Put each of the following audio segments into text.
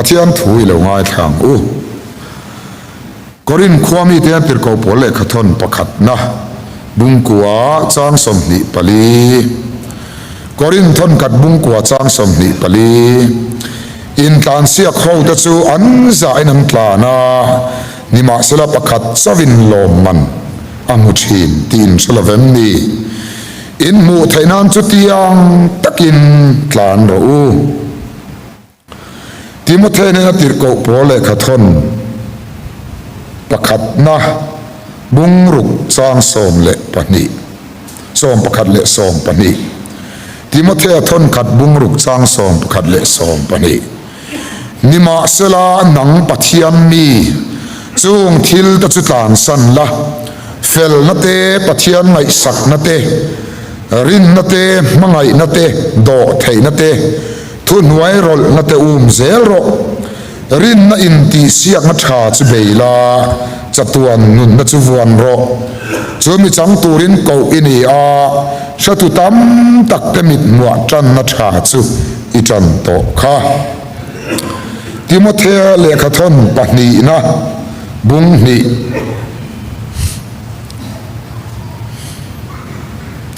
Pathian thu i lo ngaithla ang u. Korinth khua mite hian tirhkoh pawl lehkhathawn pakhatna bungkua chang 24, Korinth thawnkhat bungkua chang 24, Intlansiak hote chu an zahin an tlan a, nimahsela pakhat chauhin lawmman a hmu thin tih in hre lo vem ni? In hmuh theih nan chutiang takin tlan rawh u. Timothea nena tirhkoh pawl lehkhathawn pakhatna bungruk chang 12, 11 leh 12. Timothea thawnkhat bungruk chang 11 leh 12. Nimahsela nang Pathian mi, chung thil te chu tlansan la, felna te, Pathian ngaihsakna te, rinna te, hmangaihna te, dawhtheihna te, Thuhnuai rawlhna te um zel rawh. Rinna intihsiakna tha chu bei la, chatuan nunna chu vuan rawh. Chu mi chang turin koh i ni a, hretu tam tak te mithmuah tanna tha chu i tan tawh kha. Timothea lehkhathawn pahnihna bung hnih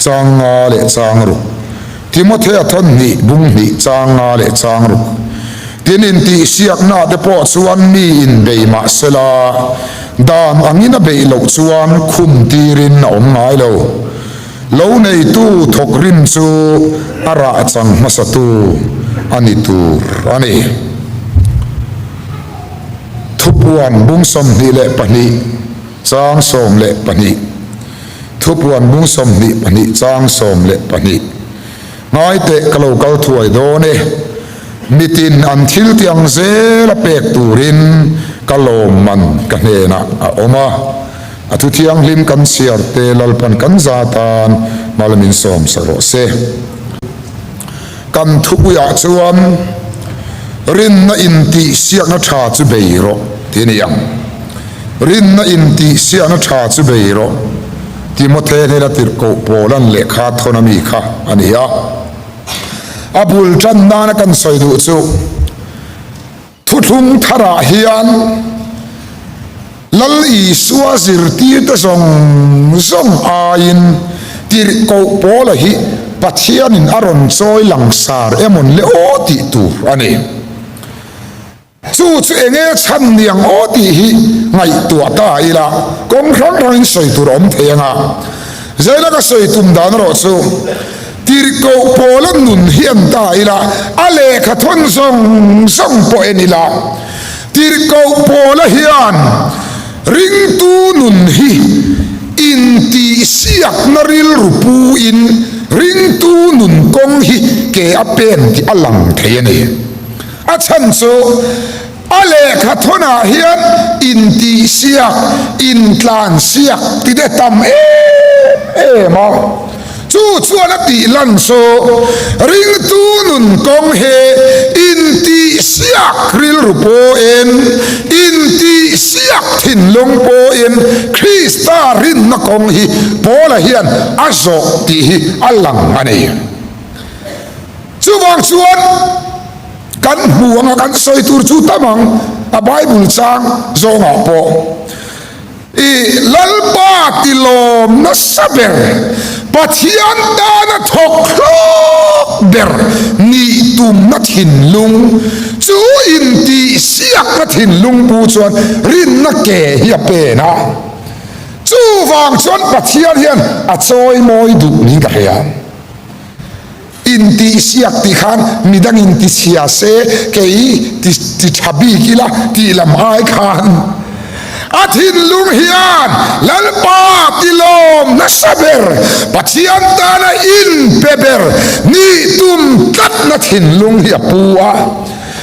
chang nga leh chang ruk. Timothea thawn hnih, bung hnih, chang nga leh chang ruk. Tin, intihsiakna te pawh chuan mi inbei mah sela, dan angin a beih loh chuan khum tirin a awm ngai lo. Lo neitu thawk rim chu a rah chang hmasatu a ni tur a ni. Thupuan bung 22, chang 12. Thupuan bung 22 chang 12. Ngai teh ka lo kal thuai dawn e, mitin an thil ti ang zel a pek turin ka lawmman ka hnenah a awm a, a thu thianghlim kan chhiar te Lalpan kan za tan mal min sawm sak rawh se. Kan thupuiah chuan rinna intihsiakna tha chu bei rawh ti a ni ang. Rinna intihsiakna tha chu bei rawh, Timothea hnena tirhkoh Paula'n lehkha thawn a mi kha a ni a. A bul tan nana kan sawi duh chu Thuthlung tharah hian Lal Isua zirtirte zawng zawng aiin tirhkoh Paula hi Pathianin a rawn chawi langsar emawn le aw tih tur a ni. Chu chu enge chhan ni ang aw tih hi ngaihtuah ta ila kawng hrang hrangin sawi tur a awm thei ang a. Zela ka sawi tum dan erawh chu tirhkoh pawla nun hi en ta ila a lehkha thawn zawng zawng pawh en ila tirhkoh pawla hian ringtu nun hi intihsiakna rilru puin ringtu nun kawng hi ke a pen tih a lang thei a ni. A chhan chu a lehkha thawnah hian intihsiak, intlansiak ti te tam em em a. Chu chuan a tih lan chu ringtu nun kawng hi intihsiak rilru pawhin, intihsiak thinlung pawhin Krista rinna kawng hi Paula hian a zawh tih hi a lang a ni. Chuvang chuan kan hmu anga kan sawi tur chu tam ang, a Bible chang zawngah pawh i Lalpa tilawm nasa ber, Pathian tana thawk hlawk ber nih tumna thinlung chu intihsiakna thinlung pu chuan rinna ke hi a pen a. Chuvang chuan Pathian hian a chawimawi duh niin ka hria. Intihsiak tih khan midang in ti chhia se kei ti ti tha bik ila tih lam ai khan a thinlung hian Lalpa ti lawm nasa ber, Pathian tana in pe ber nih tum tlatna thinlung hi a pu a,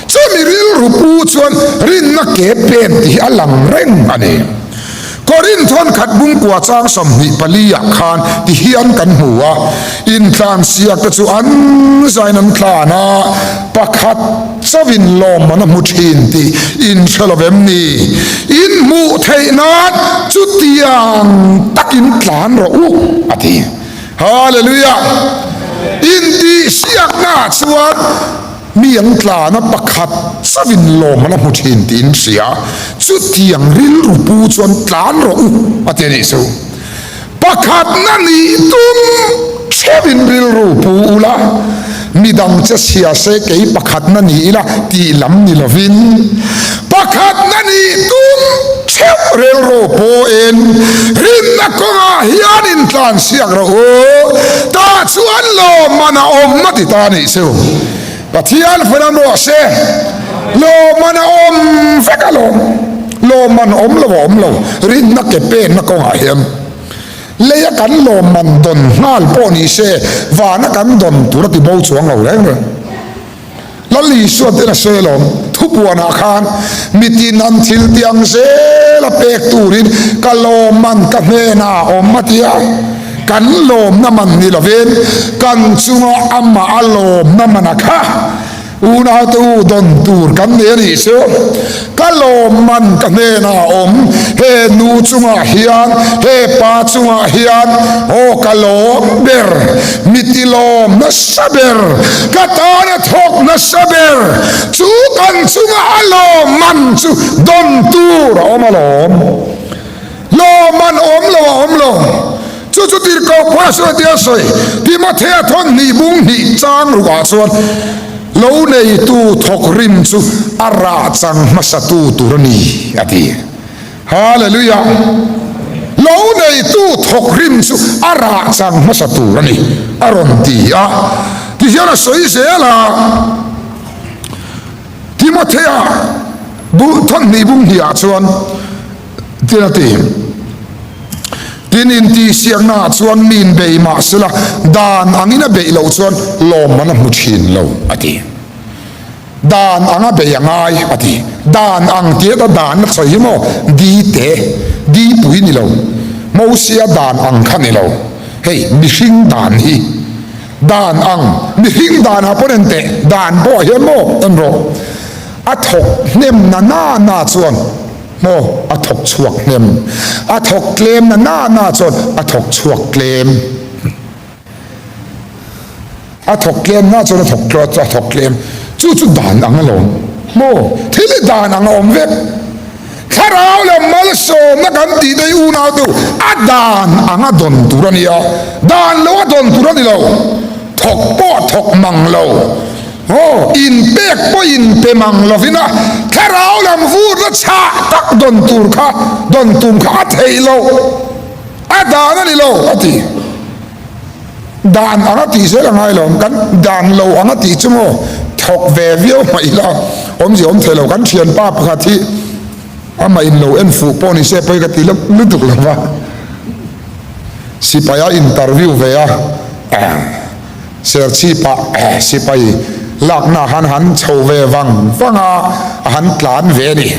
chumi rilru pu chuan rinna ke pen tih hi a lang reng a ni. Korinth thawnkhat bungkua chang 24 ah khan ti hian kan hmu a, intlansiak te chu an zain an tlan a, pakhat chauhin lawmman a hmu thin tih in hre lo vem ni? In hmuh theih nan chutiang takin tlan rawh u, a ti. Hallelujah! Intihsiaknaah chuan. Mi an tlan a, pakhat chauhin lawm an a hmu thin tiin hria. Chutiang rilru pu chuan tlan rawh u a ti a nih chu. Pakhatna nih tum theuhin rilru pu ula, midang che chhia se kei pakhatna ni ila tih lam ni lovin, pakhatna nih tum theuh rilru pawhin rinna kawngah hian intlansiak rawh u, tah chuan lawmman a awm a ti ta a nih chu. Pathian falam rawh se, lawmman a awm vek alawm, lawmman awm lo a awm lo, rinna ke penna kawngah hian leia kan lawmman dawn nghal pawh ni se, vana kan dawn tur a ti bo chuang lo reng reng. Lal Isua ten a sawi alawm, thupuanah khan mitin an thil ti ang zel a pek turin ka lawmman ka hnenah a awm a ti a. Kan lawmna man ni lovin kan chunga amah a lawmna man a kha unaute u dawn tur kan nei a nih chu. Ka lawm man ka hnenah a awm, he nu chungah hian, he pa chungah hian, aw ka lawm ber, mi ti lawm nasa ber, ka tana thawk nasa ber, chu kan chunga a lawm man chu dawn tur a awm alawm. Lawman awm lo a awm lo. Chu chu tirhkoh Paula sawi tia sawi, Timothea thawn hnih bung hnih chang ruah chuan lo neitu thawk rim chu a rah chang hmasatu tur a ni a ti. Hallelujah! Lo neitu thawk rim chu a rah chang hmasa tur a ni a rawn ti a. Tihian a sawi zel a. Timothea bu thawn hnih bung hnih ah chuan tin a ti, Tin intihsiakna ah chuan mi in bei mah sela dan angin a beih loh chuan lawmman a hmu thin lo a ti. Dan anga bei a ngai a ti. Dan ang tih a dan a sawi hi maw di te, di pui ni lo, Mosia dan ang kha ni lo, hei mihring dan hi. Dan ang, mihring danah pawn en teh, dan pawh hian maw en rawh, a thawk hnem na na na chuan maw a thawk chhuak hnem, a thawk tlem na na na chuan a thawk chhuak tlem, a thawk tlem na chuan a thawk a thawk tlem, chu chu dan ang alawm maw, thil hi dan ang a awm vek. Thlarau leh malsawmna kan tih te hi unautu a dan anga dawn tur a ni a, dan lo a dawn tur a ni lo. Thawk pawh thawk mang lo, aw, inpek pawh inpe mang lovin a thlarau lam vurna chhah tak dawn tur kha, dawn tum kha a theih loh, a dan a ni lo a ti. Dan anga tih zel a ngai lo, kan dan lo anga tih chu maw thawk ve viau hmah ila awmzia awm thei lo. Kan thianpa pakhat hi amah in lo en fuh pawh ni se pawi ka ti lutuk lo va, sipai a interview ve a, Serchhipah sipai lakna han han chho ve vang vang a, a han tlan ve a ni.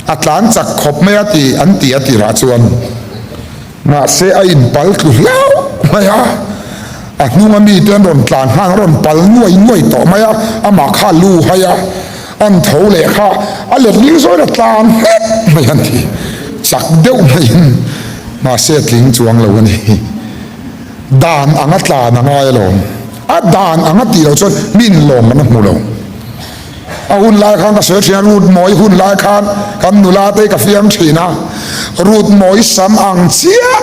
A tlan chak khawp mai a ti an ti a tirah chuan. Mahse a inpal tlu hlauh mai a, a hnunga mite an rawn tlan nghal, an rawn pal nuai nuai tawh mai a, amah kha a lu hai a, an tho leh kha a letling zawn a tlan nghek mai an ti, chak deuh maiin mahse a tling chuang lo a ni. Dan anga tlan a ngai alawm, a dan anga tih loh chuan mi inlawm an hmu lo. A hun lai khan ka sawi thin a, Rut Mawi hun lai khan kan nula te ka fiam thin a, Rut Mawi sam ang chiah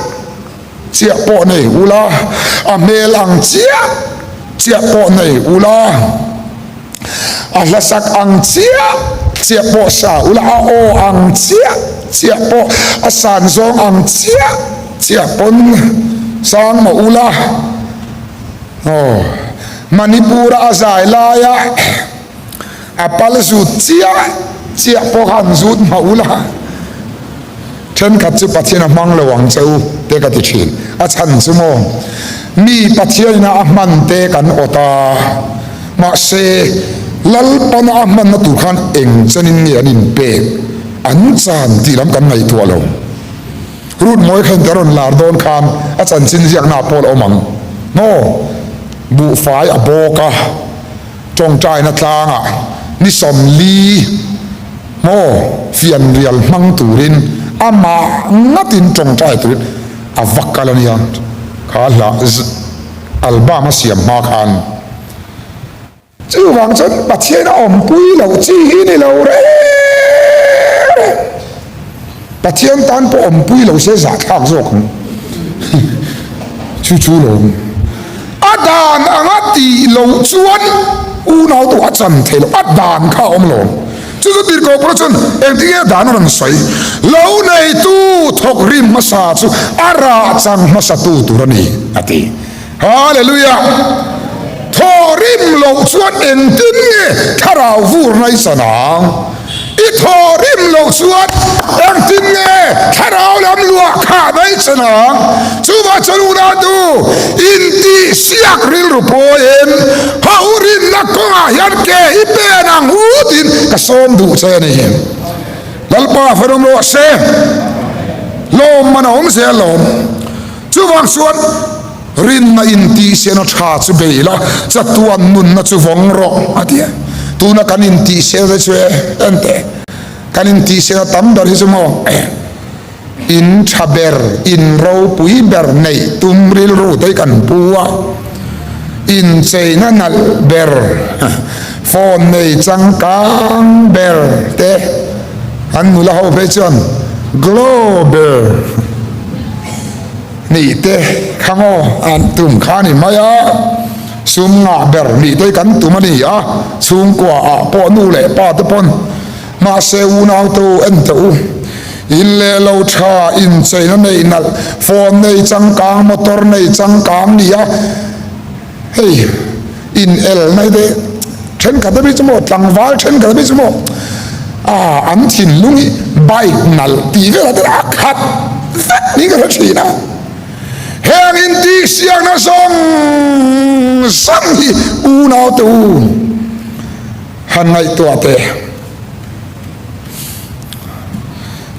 chiah pawh nei ula, a hmel ang chiah chiah pawh nei ula, a hlasak ang chiah chiah pawh sa ula, a aw ang chiah chiah pawh, a san zawng ang chiah chiah pawn sang mah ula, Aw, Manipur-a a zai laia a pal zut chiah chiah pawh kha an zut hma ul a, thenkhat chu Pathian a hmang lo ang che u te ka ti thin. A chhan chu maw, mi Pathianina a hman te kan awt a, mahse Lalpana a hmanna tur khan eng chenin nge an inpek, an chan tih lam kan ngaihtuah lo. Rut mawi kha inti a rawn lar dawn khan a chanchin ziakna ah pawh a awm ang maw? Buhfai a bawk a, tawngtaina tlangah ni 40 maw fianrial hmang turin amah ngatin tawngtai turin a va kal a nia, kha hla album a siam hma khan. Chuvang chuan Pathian a awmpui loh chi hi ni lo reng reng. Pathian tan pawh awmpui lo se zahthlak zawk ang. Chu chu lawm. A dan anga tih loh chuan unau te a chan thei lo. A dan kha a awm lawm. Chu chu tirhkoh pawh chuan engtin nge a dan a rawn sawi? Lo neitu thawk rim hmasa chu a rah chang hmasatu tur a ni a ti. Hallelujah! Thaw rim loh chuan engtin nge thlarau vur nai san ang? I thaw rim loh chuan engtin nge thlarau lam luah khah nai san ang? Chuvah chuan unautu, intihsiak rilru pawiin ho rinna kawngah hian ke i pen ang u tiin ka sawm duh che a ni. Lalpa fanawm rawh se, lawmman a awm zel lawm. Chuvang chuan rinna intihsiahna tha chu bei la, chatuan nunna chu vawng rawh a ti a. Tuna kan intihsiahna te chu e, ente, kan intihsiahna tam ber hi chu maw, in tha ber, in ropui ber neih tum rilru te hi kan pu a, incheina nalh ber, phone nei changkang ber te, an nula ho phei chuan glow ber. Nih te kha ngaw an tum kha a ni mai a, sum ngah ber nih te kan tum a ni a, chhungkua ah pawh nu leh pa te pawn mahse unau te u en teh u, in leh lo tha incheina nei nalh, phone nei changkang, motor nei changkang ni a, hei in el na hi te thenkhat a mi chu maw tlangval thenkhat a mi chu maw ah an thinlung hi bike nalh tih velah te a khat vek niin ka hre thin a, heng intihsiakna zawng zawng hi unau te u han ngaihtuah teh.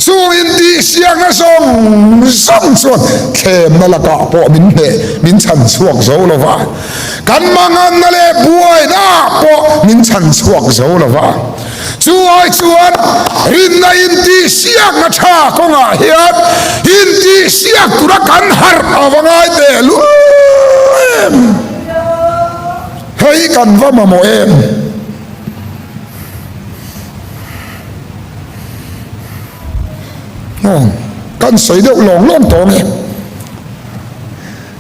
Chung intihsiakna zawng zawng chuan thlemna lakah pawh min hneh, min chhan chhuak zo lo va. Kan manganna leh buainaah pawh min chhan chhuak zo lo va. Chu ai chuan rinna intihsiakna tha kawngah hian intihsiak tura kan harh a va ngai tehlul em! Hei kan va mamawh em? Aw, kan sawi deuh lawng lawng tawh ang e.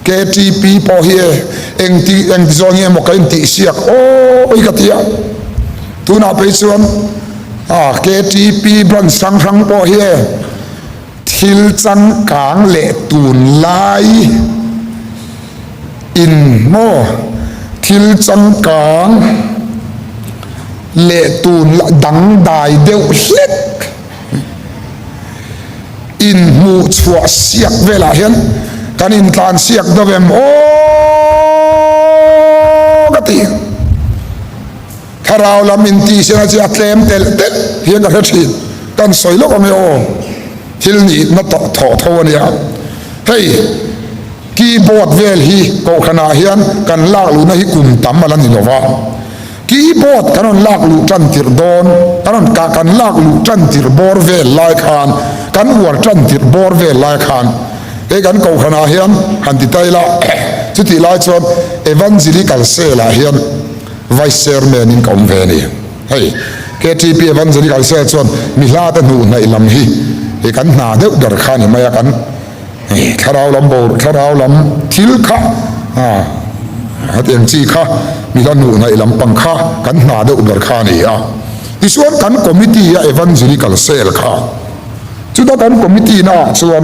KTP pawh hi e, engti engti zawng nge maw ka intihsiak awi ka ti a. Tunah phei chuan a KTP branch hrang hrang pawh hi e, thil changkang leh tunlai in maw thil changkang leh tunlai dangdai deuh hlek inhmuh chhuah siak velah hian kan intlan siak deuh em aw ka ti. Thlarau lam intihsiakna chu a tlem telh telh hian ka hre thin. Kan sawi lawk ang e aw, thil nihna thawh tho a nia. Hei keyboard vel hi kohhranah hian kan lak luhna hi kum tam a la ni lo va. Keyboard kan rawn lak luh tan tirh dawn, kan rawn kan lak luh tan tirh bawr vel lai khan, kan uar tan tirh bawr vel lai khan hei kan kohhranah hian han ti ta ila, chutih lai chuan Evangelical Cell ah hian, Vice Chairman in ka awm ve a ni. Hei KTP Evangelical Cell chuan mi hla te hnuh hnaih lam hi hi kan hna deuh ber kha a ni mai a, kan thlarau lam bawr thlarau lam thil kha a hetiang chi kha mi hla hnuh hnaih lam pang kha kan hna deuh ber kha a ni a. Tichuan kan committee a Evangelical Cell kha chuta kan committee na ah chuan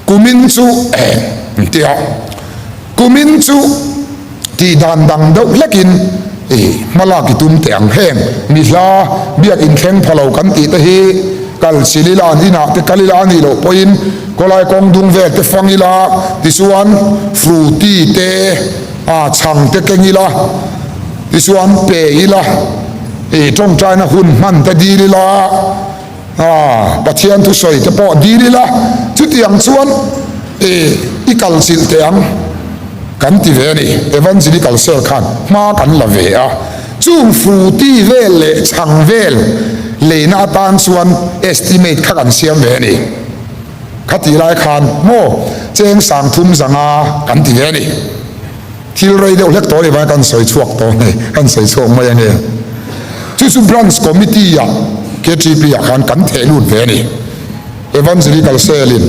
Kumin chu eng tia kumin chu tih dan dang deuh hlekin i hmalak i tum teh ang. Heng mi hla biak inthleng pha lo kan tih te hi kal chil ila an inah te kal ila a nih loh pawhin khawlai kawng dung vel te fang ila tichuan frooti te a chhang te keng ila tichuan pe ila i tawngtaina hun hman te dil ila. A, Pathian thusawi te pawh dil ila, chutiang chuan e, i kal chilh teh ang kan ti ve a ni. Evangelical Cell khan hma kan la ve a, chung fruity vel leh chhang vel leina atan chuan estimate kha kan siam ve a ni. Khatih lai khan maw cheng 30,000 kan ti ve a ni. Thil rei deuh hlek tawh a ni vang kan sawi chhuak tawh a ni, kan sawi chhuak mai ange. Chu chu Branch Committee ah KTP ah khan kan theh lut ve a ni. Evangelical Cell in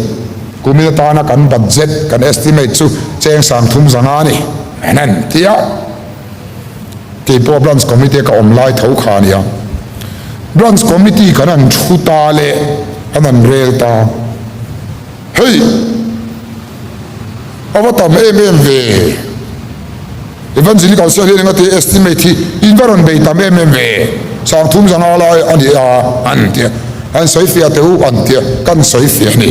kumin atana kan budget kan estimate chu cheng 30 zanga a ni. An ti a. Keipawh Branch Committee a ka awm lai tho kha a nia. Branch Committee kan han thu ta leh an han rel ta. Hei! A va tam em em ve. Evangelical Cell hian engati estimate hi in va rawn bei tam em em ve. 30 zanga lai a ni a an ti a. An sawi fiah teh u an ti a, kan sawi fiah a ni.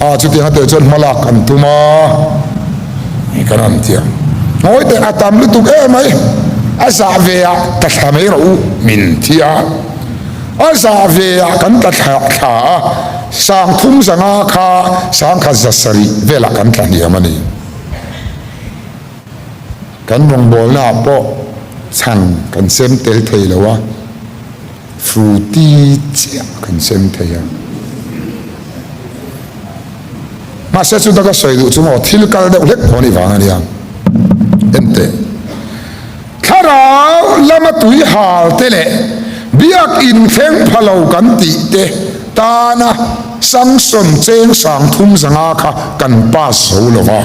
A chutiang a teh chuan hma lak an tum a kan an ti a. Ngawi teh a tam lutuk em mai. A zah ve ah ta thla mai rawh u min ti a. A zah ve ah kan tla thla thla a, 30 zanga kha 1700 velah kan tla hniam a ni. Kan rawngbawlna ah pawh chhang kan sem tel thei lo a, fruity chiah kan sem thei a. Mahse chuta ka sawi duh chu maw thil kal deuh hlek pawh a nih vang a nia. Enteh. Thlarau lama tui hal te leh biakinn thleng pha lo kan tih te tana sanction cheng 30 zanga kha kan pass zo lo va.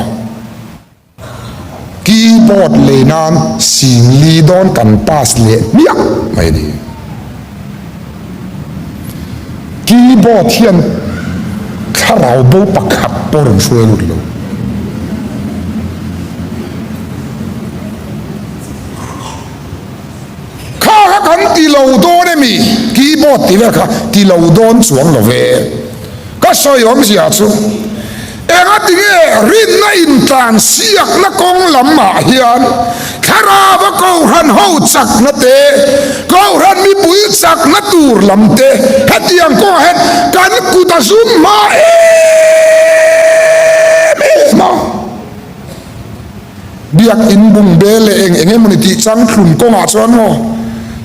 Keyboard lei nan 4000 dawn kan pass leh hmiah mai a ni. Keyboard hian thlarau bo pakhat pawh rawn hruai lut lo. Kha kha kan ti lo dawn emi? Keyboard tih vel kha ti lo dawn chuang lo ve. Ka sawi awmzia chu engati nge rinna intlan siakna kawng lamah hian thlarava kohhran ho chakna te, kohhran mipui chakna tur lam te hetiang kawngah hian kan kut a zum hma em em a. Biakinn bungbel leh eng eng emawni tih changthlum kawngah chuan maw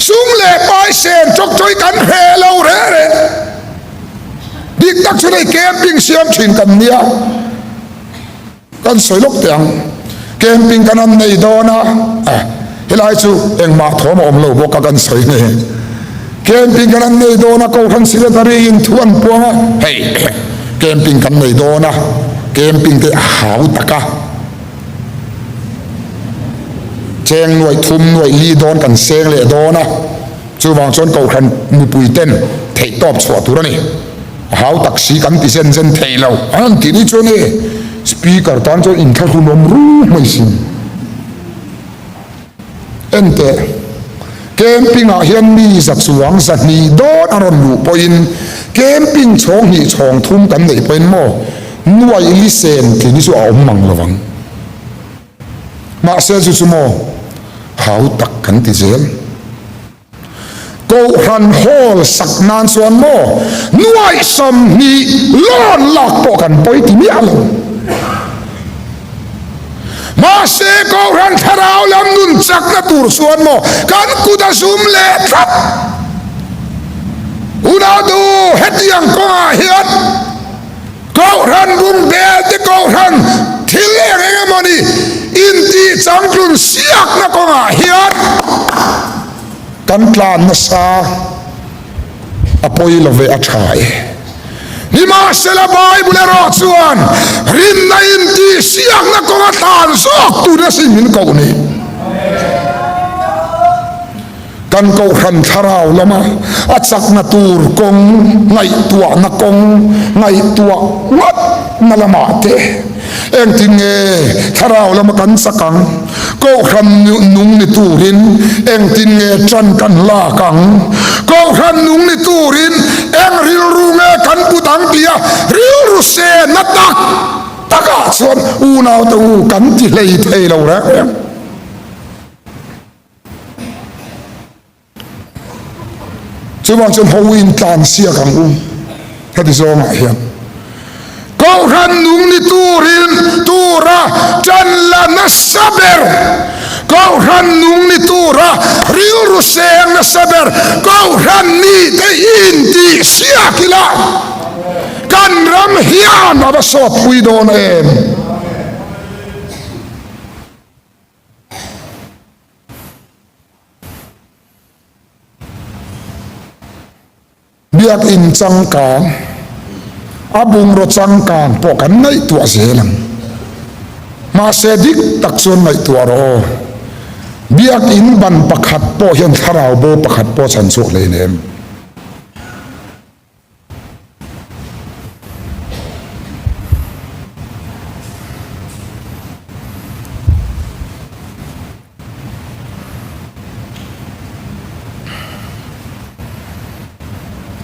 sum leh pai sen chawk chawi kan hreh lo reh reh. Dik tak chu hei camping siam thin kan nia, kan sawi lawk teh ang. Camping kan han nei dawn a, helai chu engmah thawm a awm lo bawk a kan sawi nge. Camping kan han nei dawn a, Kohhran Secretary in thu an puang a, hei camping kan nei dawn a, camping te a hau tak a. Cheng nuaih thum nuaih li dawn kan seng leh dawn a, chuvang chuan Kohhran mipui ten theihtawp chhuah tur a ni. A hau tak si kan ti zen zen thei lo an han tih ni chuan e Speaker tan chuan inthlahrunawm ru mai sin. Enteh, camping ah hian mi za chuang 200 dawn a rawn luh pawhin camping chhawng hnih chhawng thum kan neih pawhin maw nuaih li sen tling hi chu a awm mang lo vang. Mahse chu chu maw hau tak kan ti zel. Kohhran hall sak nan chuan maw nuaih 20 loan lak pawh kan pawi ti miah lo. Mahse Kohhran thlarau lam nun chakna tur chuan maw kan kut a zum leh tlat. Unau hetiang kawngah hian Kohhran bungbel te Kohhran thil eng eng emawni intih changtlun siakna kawngah hian kan tlan nasa a pawi lo ve a tha e. Nimahsela Bible erawh chuan rinna intih siakna kawnga tlan zawk tur asin min koh ni. Kan Kohhran thlarau lama a chakna tur kawng ngaihtuahna kawng ngaihtuah ngawt na lamah te engtin nge thlarau lama kan chak ang? Kohhran nung ni turin engtin nge ṭan kan lak ang? Kohhran nung ni turin eng rilru nge kan put ang tia rilru sehna tak takah chuan unaute u kan ti hlei thei lo reng reng. Chuvang chuan ho in tlan siak ang u heti zawngah hian Kohhran nung ni turin tura tan la nasa ber Kohhran nung ni tura rilru seng nasa ber Kohhran ni te in tih siak ila kan ram hian a va sawtpui dawn em. Biakin changkang, a bungraw changkang pawh kan ngaihtuah zel ang. Mahse dik tak chuan ngaihtuah rawh aw. Biakin ban pakhat pawh hian thlarau bo pakhat pawh chhan chhuak hleinem.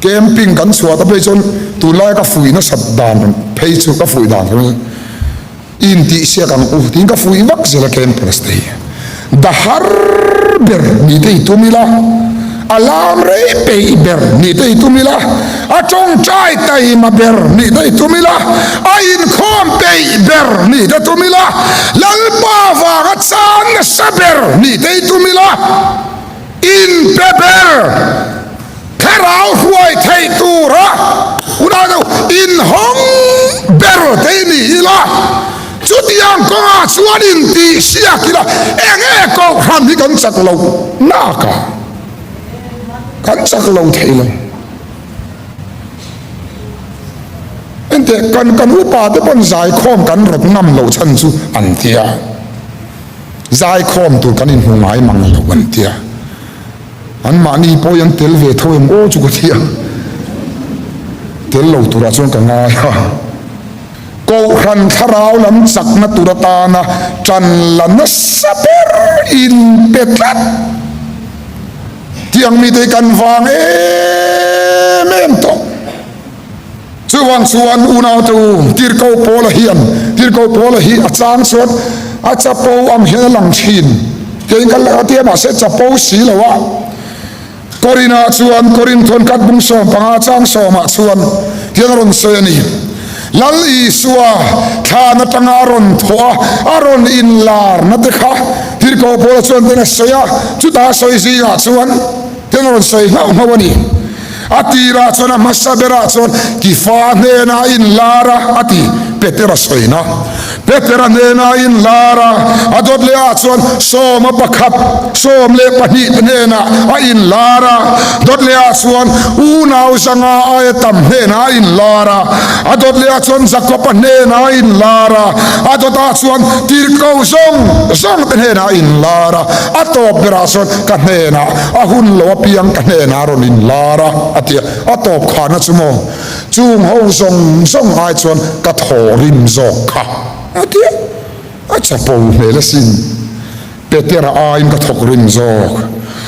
Camping kan chhuah ta phei chuan tunlai ka fuih nasat dan phei chu ka fuih dan kha intihsiak ang u tiin ka fuih vak zel a campers te hi dahar ber ni te i tum ila a lam rei peih ber ni te i tum ila a tawngtai taima ber nih te i tum ila a inkhawm peih ber nih te tum ila Lalpa vanga chan nasa ber nih te i tum ila inpe ber thlarau hruai theih tura unau deuh inhawng ber te i ni ila chutiang kawngah chuan intihsiak ila eng nge kohhran hi kan chak lo nak a kan chak lo thei lo. Enteh kan kan upa te pawn zaikhawm kan rawt ngam loh chhan chu an tia. Zaikhawm tur kan inhmu ngai mang lo an tia. An mahni pawh hi an tel ve tho em aw chu ka tia. Tel lo turah chuan ka ngai a. Kohhran thlarau lam chakna tur atana ṭan la nasa ber inpe tlat. Tiang mite hi kan vang em em tawh. Chuvang chuan unaute u, Tirhkoh Paula hian, Tirhkoh Paula hi a chang chuan a chapo ang hian a lang thin. Keiin ka la tia mahse chapo si lo a. Korinah chuan Korinthuan kat bung 15 chang sawmah chuan hian a rawn sawi a ni. Lal Isua thlan atanga a rawn thawh a, a rawn inlarna te kha Tirhkoh Paula chuan ten a sawi a, chutah a sawi zingah chuan ten a rawn sawi nghauh nghauh a ni. A tirah chuan a hmasa berah chuan Kifa hnenah a inlar a, a ti, Petera sawina. Petera hnenah a inlar a, a dawt lehah chuan sawma pakhat, 12 te hnenah a inlar a, dawt lehah chuan unau zanga aia tam hnenah a inlar a, a dawt lehah chuan Jakoba hnenah a inlar a, a dawtah chuan tirhkoh zawng zawng te hnenah a inlar a, a tawp berah chuan ka hnenah a hun lo apiang ka hnenah a rawn inlar a, a ti a, a tawp khahna chu maw? Chung ho zawng zawng ai chuan ka thaw rim zawk kha a ti a, a chapo hmel asin. Petera aiin ka thawk rim zawk,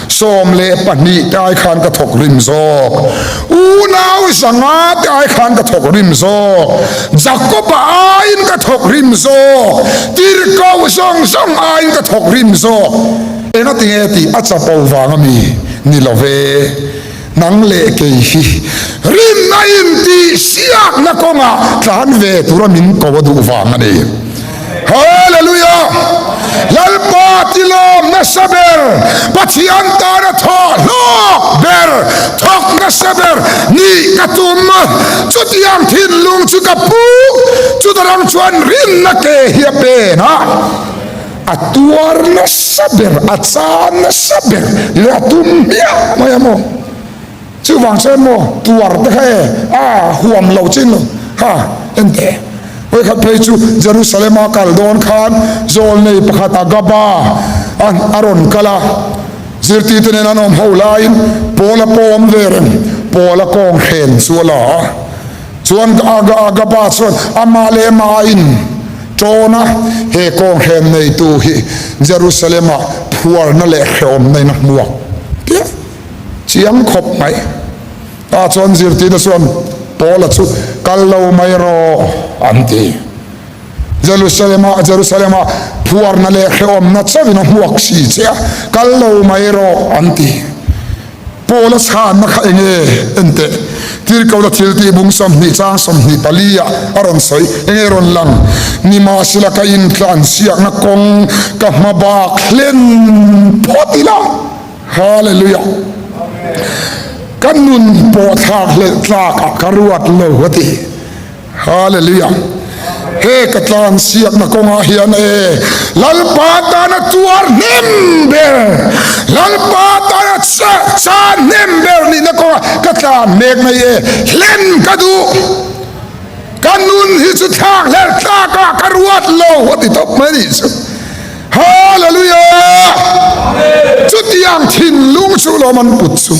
12 te ai khan ka thawk rim zawk, unau 500 te ai khan ka thawk rim zawk, Jakoba aiin ka thawk rim zawk, tirhkoh zawng zawng aiin ka thawk rim zawk. Engatinge tih a chapo vang a mi? Ni lo ve. Nang leh kei hi rinna intihsiakna kawngah tlan ve tura min ko a duh vang a ni. Hallelujah! Lalpa tilawm nasa ber, Pathian tana thawh hlawk ber, thawk nasa ber nih ka tum. Chutiang thinlung chu ka pu, chutarang chuan rinna ke hi a pen a. A tuar nasa ber, a chan nasa ber leh a tum hmiah mai a maw? Chuvang chuan maw tuar te kha e a huam lo chin lo ha en teh. Vawikhat phei chu Jerusalem a kal dawn khan zawlnei pakhat Agaba a a rawn kal a, zirtirte nen an awm ho laiin Paula pawh awm ve reng, Paula kawng hren chu a la a. Chuan Agaba chuan amah leh amah a in ṭawn a, he kawnghren neitu hi Jerusalem-ah phuarna leh hrehawmna in a hmuak tia chiang khawp mai. Tah chuan zirtirna chuan Paula chu kal lo mai rawh an ti. Jerusalem-ah Jerusalem-ah phuarna leh hrehawmna chauhin a hmuak si che a, kal lo mai rawh an ti. Paula chhanna kha eng nge? Enteh, Tirhkohna thiltih bung 20 chang 24 ah a rawn sawi. Eng nge rawn lang? Nimahsela ka intlansiakna kawng ka hma bak hlen phawt ila. Hallelujah! Ka nun pawh thlak hlelh tlak ah ka ruat lo a ti. Hallelujah! He ka tlansiakna kawngah hian e, Lalpa tana tuar hnem ber, Lalpa tana chan hnem ber nihna kawngah ka tlan. tlan mek mai e, hlen ka duh. Ka nun hi chu thlak hlerh tlak ah ka ruat lo a ti tawp mai nih chu. Hallelujah! Chutiang thinlung chu lawm an put chu.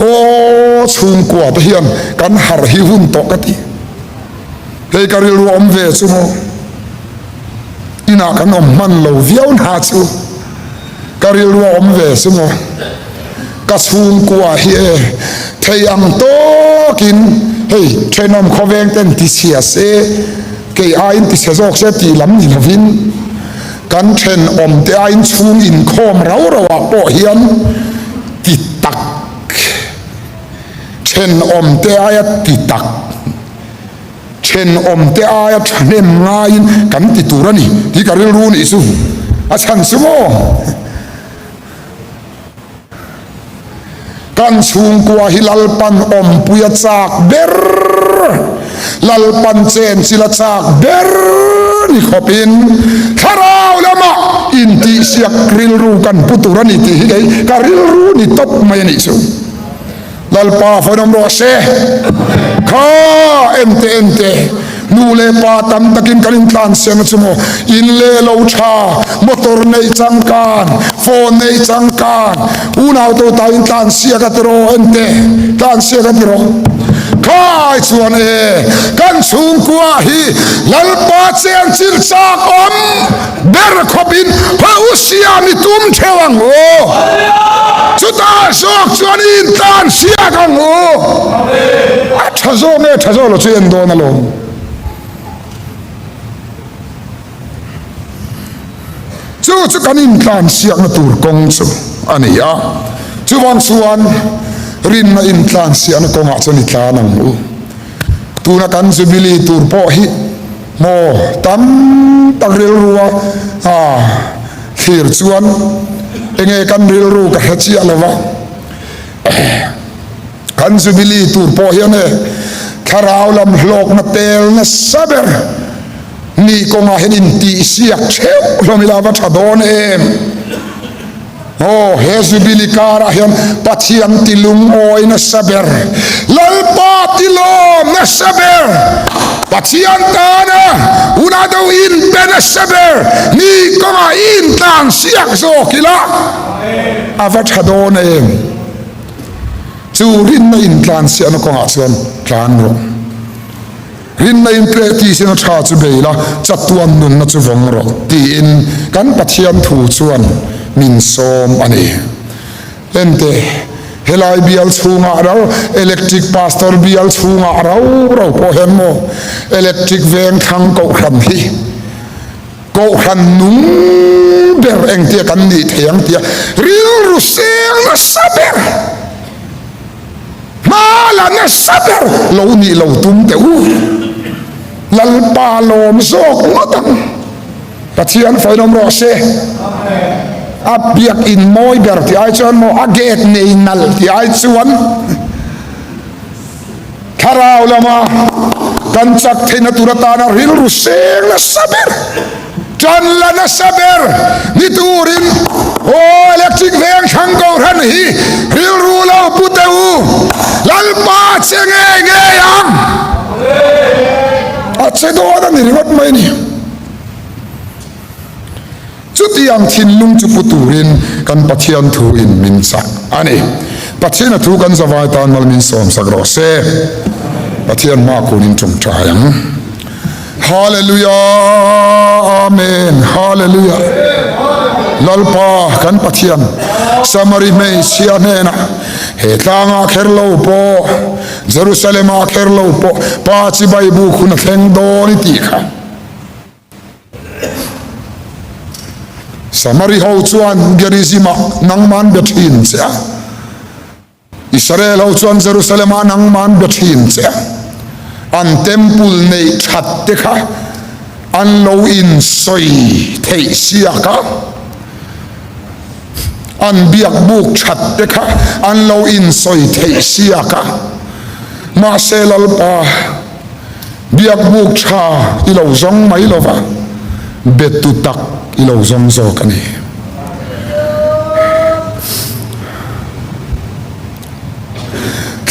Aw chhungkua te hian kan harh hi hun tawh ka ti. Hei ka rilru awm ve chu maw. Inah kan awm hman lo viau hna chu ka rilru a awm ve chu maw. Ka chhungkua hi e thei ang tawkin hei thenawm khawveng ten ti chhia se kei aiin ti chhe zawk se tih lam ni lovin kan thenawm te aiin chhung inkhawm rau rau ah pawh hian ti tak thenawm te aia ti tak Thenawmte aia thahnem ngaiin kan ti tur a ni tih ka rilru nih chu a chhan chu maw? Kan chhungkua hi Lalpan awmpui a chak ber, Lalpan chenchil a chak ber ni khawpin thlarau lamah intihsiak rilru kan pu tur a ni tih hi kei ka rilru ni tawp mai a nih chu. Lalpa fawn awm rawh se. Kha ente ente nu leh pa tam takin kan intlan seng chu maw in leh lo tha motor neih changkan phone neih changkan unau to ta intlan siak a tiraw ente tlan siak a tiraw khai chuan e kan chhungkua hi Lalpa chen chil chak awm ber khawpin hau siam i tum theuh ang u. Chutah zawk chuan i intlan siak ang u. A tha zawk nge tha zawk lo chu en dawn alawm. Chu chu kan intlan siakna tur kawng chu a ni a. Chuvang chuan rinna intlan siakna kawngah chuan i tlan ang u. Tuna kan Jubilee tur pawh hi maw tam tak rilrua a thlir chuan enge kan rilru ka hre chiah lo va, kan Jubilee tur pawh hian e thlarau lam hlawkna tel nasa ber ni kawngah hian intihsiak theuh hlawm ila va tha dawn em? Aw, he Jubilee karah hian Pathian ti lungawi nasa ber, Lalpa ti lawm nasa ber, Pathian tana huna do inpe nasa ber ni kawngah i intlan siak zawk ila a va tha dawn em? Chu rinna intlan siahna kawngah chuan tlan rawh. Rinna in tleh tih sin a tha chu bei la, chatuan nunna chu vawng rawh, tiin kan Pathian thu chuan min sawm a ni. Ente, helai bial chhungah rau, electric pastor bial chhungah rau rau pawh hian maw electric veng thlang kohhran hi kohhran nung ber engtia kan nih thei ang tia rilru seng nasa ber. Hma la nasa ber lo nih lo tum teh u. Lalpa lawm zawk ngawt ang. Pathian fawihnawm rawh se. A biak in mawi ber tih ai chuan maw a gate nei nalh tih ai chuan thlarau lama kan chak theihna tur atana rilru seng nasa ber. Ṭan la nasa ber ni turin aw electric veng thlang kohhran hi rilru lo pu teh u, Lalpa a che ngei ngei ang. A che dawn a ni ringawt mai ni. Chutiang thinlung chu pu turin kan Pathian thu in min chak a ni. Pathian a thu kan zavai tan mal min sawmsak rawh se. Pathian hma kunin ṭawngṭai ang. Hallelujah Amen Hallelujah Lalpa kan Pathian Samari hmeichhia hnenah he tlangah kher lo pawh Jerusalem-ah kher lo pawh Pa chibai buk hun a thleng dawn i tih kha Samari ho chuan Gerizim-ah nangman be thin che a. Israel ho chuan Jerusalem ah nangmah an be thin che a, an temple neih that te kha an lo in sawi theih siak a, an biak buk that te kha an lo in sawi theih siak a, mahse Lalpa biak buk tha i lo zawng mai lo va, be tu tak i lo zawng zawk a ni.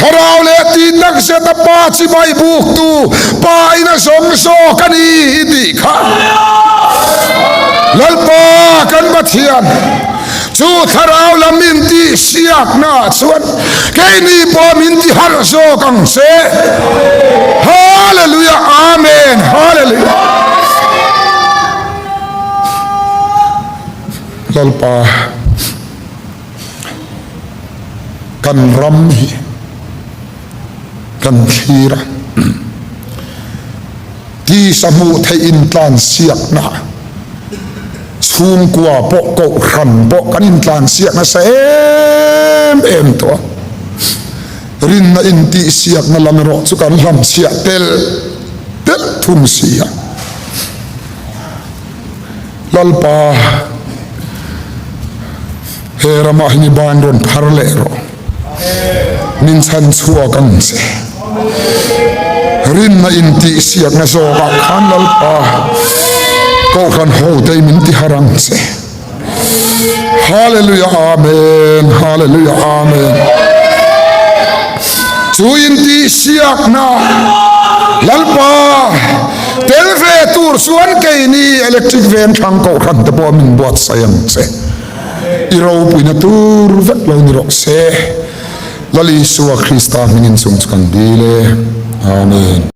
Thlarau leh tihnak zeta Pa chibai buktu Pa in a zawng zawk a ni i tih kha. Lalpa kan Pathian, chu thlarau lam min tihsiaknaah chuan keini pawh min tiharh zawk ang che. Hallelujah Amen Hallelujah. Lalpa. Kan ram hi kan thlir a, tisa hmuh theih intlansiakna chhungkua pawh kohhran pawh kan intlansiak nasa em em tawh a, rinna intihsiakna lam erawh chu kan hlamchhiah telh telh thung si a. Lalpa, he ramah hi ban rawn phar leh rawh. Min chhan chhuak ang che. Rinna intihsiakna zawkah khan Lalpa, Kohhran hote min ti har ang che. Hallelujah Amen, Hallelujah Amen. Chu intihsiakna Lalpa tel ve tur chuan keini electric veng thlang kohhran te pawh min buatsaih ang che. I ropuina tur vek lo ni rawh se. Lal Isua Krista hmingin chung chu kan dil e. Amen.